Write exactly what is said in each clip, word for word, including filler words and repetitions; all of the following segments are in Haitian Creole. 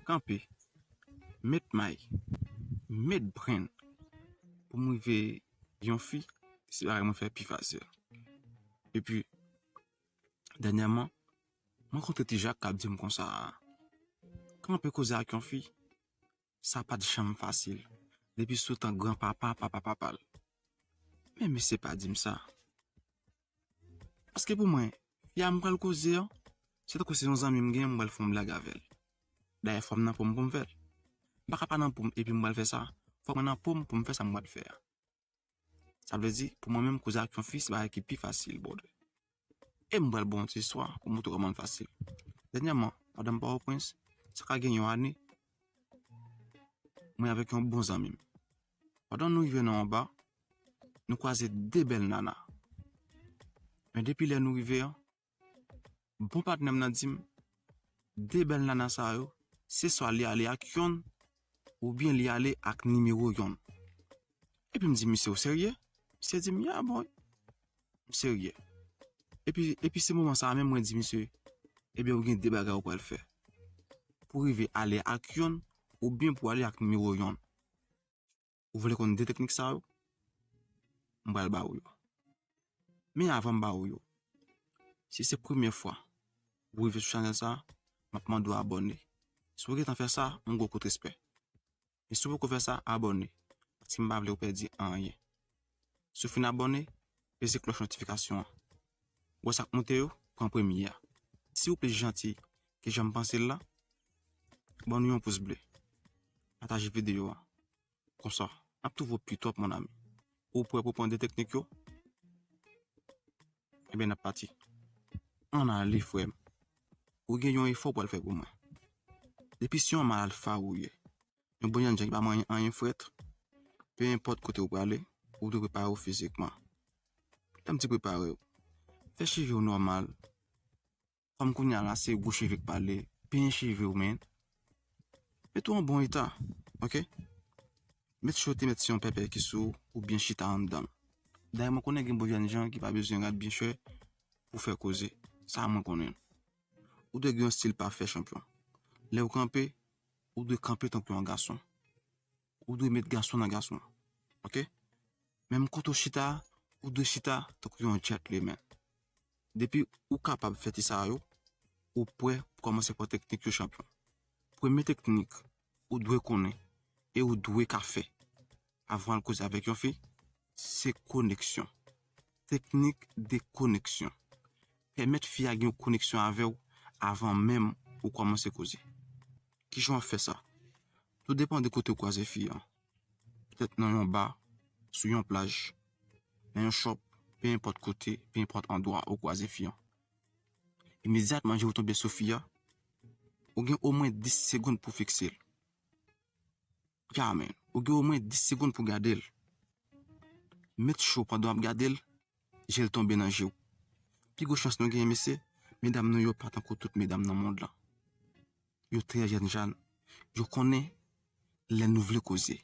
kanpe, met may, met brenn pou m rive yon fi, se bagay mwen fè pi fasil. Epi, dènyèman, mwen kontre Ti Jak k ap di m konsa, kanpe koze ak yon fi, sa pa t janm fasil. Depi sou tan granpapa, papa, papa l. Men mesye pa di m sa. Paske pou mwen, fi a m pral koze an, se tankou se yon zanmi m gen, m pral fè yon blag avè l. Dayè, fò m nan po m pou m fè l. M pa ka pa nan po m epi m pral fè sa. Fò mwen nan po m pou m fè sa m pral fè a. Sa vle di, pou mwen menm, koze ak yon fi, se bagay ki pi fasil, brother. E m pral ba w yon ti istwa pou montre w kòman l fasil. Dènyèman, pandan m Pòtoprens, sa ka gen yon ane, mwen avèk yon bon zanmi m. Pandan nou rive nan yon ba, nou kwaze de bèl nana. Men depi lè nou rive an, bon patnè m nan di m, de bèl nana sa yo, se swa li ale ak yonn, oubyen li ale ak nimewo yonn. Epi m di, "Misye, ou serye?" Misye di m, "Ya, bòy, m serye." Epi, epi se moman sa a menm mwen di misye, "Ebyen, ou gen de bagay ou pral fè. Pou rive ale ak yonn, oubyen pou ale ak nimewo yonn. Ou vle konn de teknik sa yo? M pral ba ou yo. Men avan m ba ou yo, si se premye fwa ou rive sou chanèl sa a, m ap mande w abòne. Si w gentan fè sa, yon gwo kout respè. Men si w poko fè sa, abòne, paske m pa vle w pèdi anyen. Si w fin abòne, peze klòch notifikasyon an. Ou wè sa k moute yo, pran premye a. Si w plis janti ke jan m panse l la, ban nou yon pous ble. Pataje videyo a. Konsa, n ap twouve w pi twòp, mon ami. Ou prè pou pran de teknik yo? Ebyen, n ap pati. Ann ale, frè m. Ou gen yon efò pou w al fè pou mwen. Depi se yon mal alfa ou ye, yon bon jènjan ki pa manyen anyen frèt, pe enpòt kote ou prale, ou dwe prepare w fizikman. Lè m di prepare w, fè chive w nòmal. Kòm kounye a la, se gwo chive k pale, penyen chive w, men. Mete w an bon eta, oke? Met chote, met se yon pèpè ki sou ou, oubyen chita anndan l. Dayè, mwen konnen gen bon jènjan ki pa bezwen rad byen chè pou fè koze. Sa mwen konnen. Ou dwe gen yon estil pafè, chanpyon. Lè w kanpe, ou dwe kanpe tankou yon gason. Ou dwe met gason nan gason. Oke? Menm kote w chita, ou dwe chita tankou yon djètlemen. Depi ou kapab fè ti sa yo, ou prè pou kòmanse pran teknik yo, chanpyon. Premye teknik ou dwe konnen e ou dwe ka fè avan w al koze avèk yon fi, se koneksyon. Teknik de koneksyon. Pèmèt fi a gen yon koneksyon avè w avan menm ou kòmanse koze. Kijan w ap fè sa? Tou depann de kote w kwaze fi an. Petèt nan yon ba, sou yon plaj, nan yon shop, pe enpòt kote, pe enpòt andwa ou kwaze fi an. Imedyatman je w tonbe sou fi a, ou gen omwen dis segonn pou fikse l. Ya, men, ou gen omwen dis segonn pou gade l. Met cho pandan w ap gade l, je l tonbe nan je w. Pi gwo chans nou genyen, mesye, medam nou yo pa tankou tout medam nan mond lan. Yo trè jènjan. Yo konnen lè nou vle koze.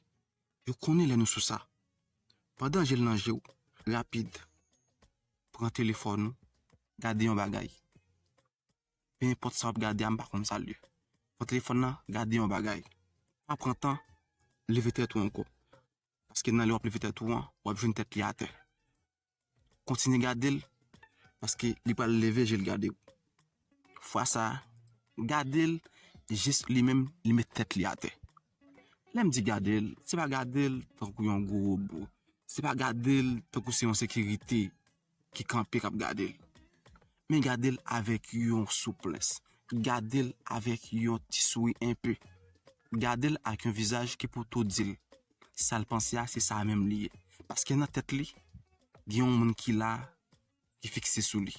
Yo konnen lè nou sou sa. Pandan je l nan je w, rapid, pran telefòn ou, gade yon bagay. Pe enpòt sa w ap gade a, m pa konn sa l ye. Pran telefòn nan, gade yon bagay. Pa pran tan, leve tèt ou ankò. Paske nan lè w ap leve tèt ou an, w ap jwenn tèt li atè. Kontinye gade l, paske li pral leve je l gade w. Fwa sa a, gade l, jis li menm, li met tèt li atè. Lè m di gade l, se pa gade l tankou yon gwo wobo. Se pa gade l tankou se yon sekirite ki kanpe k ap gade l. Men gade l avèk yon souplès. Gade l avèk yon ti souri enpe. Gade l ak yon vizaj ki pou tou di l sa l panse a, se sa menm li ye. Paske nan tèt li, gen yon moun ki la, ki fikse sou li.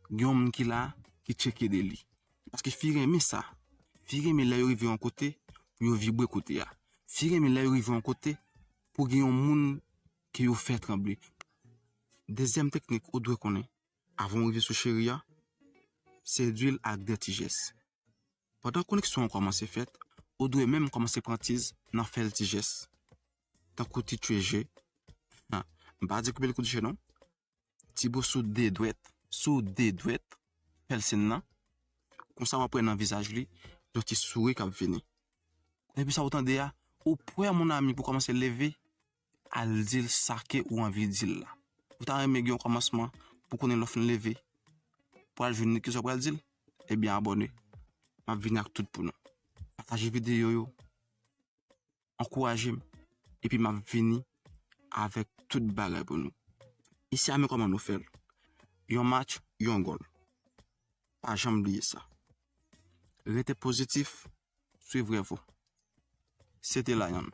Gen yon moun ki la, ki tcheke de li. Paske fi renmen sa. Fi renmen lè yo rive yon kote, pou yo vibre kote a. Fi renmen lè yo rive yon kote, pou gen yon moun ke yo fè tranble. Dezyèm teknik ou dwe konnen, avan w rive sou cheri a, sedui l ak de ti jès. Pandan koneksyon an kòmanse fèt, ou dwe menm kòmanse pran tiz nan fè l ti jès. Tankou ti tchwe je. Ha, m pa di koupe l kou di je non. Ti bo sou de dwèt, sou de dwèt, fè l senn nan. Konsa w ap wè nan vizaj li, yon ti souri k ap vini. Depi sa ou tande a, ou prè, mon ami, pou kòmanse leve, al di l sa ke ou anvi di l la. Ou ta renmen gen yon kòmansman pou konnen lè w fin leve, pral jwenn li, kisa w pral di l? Ebyen, abòne. M ap vini ak tout pou nou. Pataje videyo yo. Ankouraje m. Epi m ap vini avèk tout bagay pou nou. Isi a, men kòman nou fè l. Yon match, yon gòl. Pa janm bliye sa. Rete pozitif, swiv rèv ou. Se te Lion.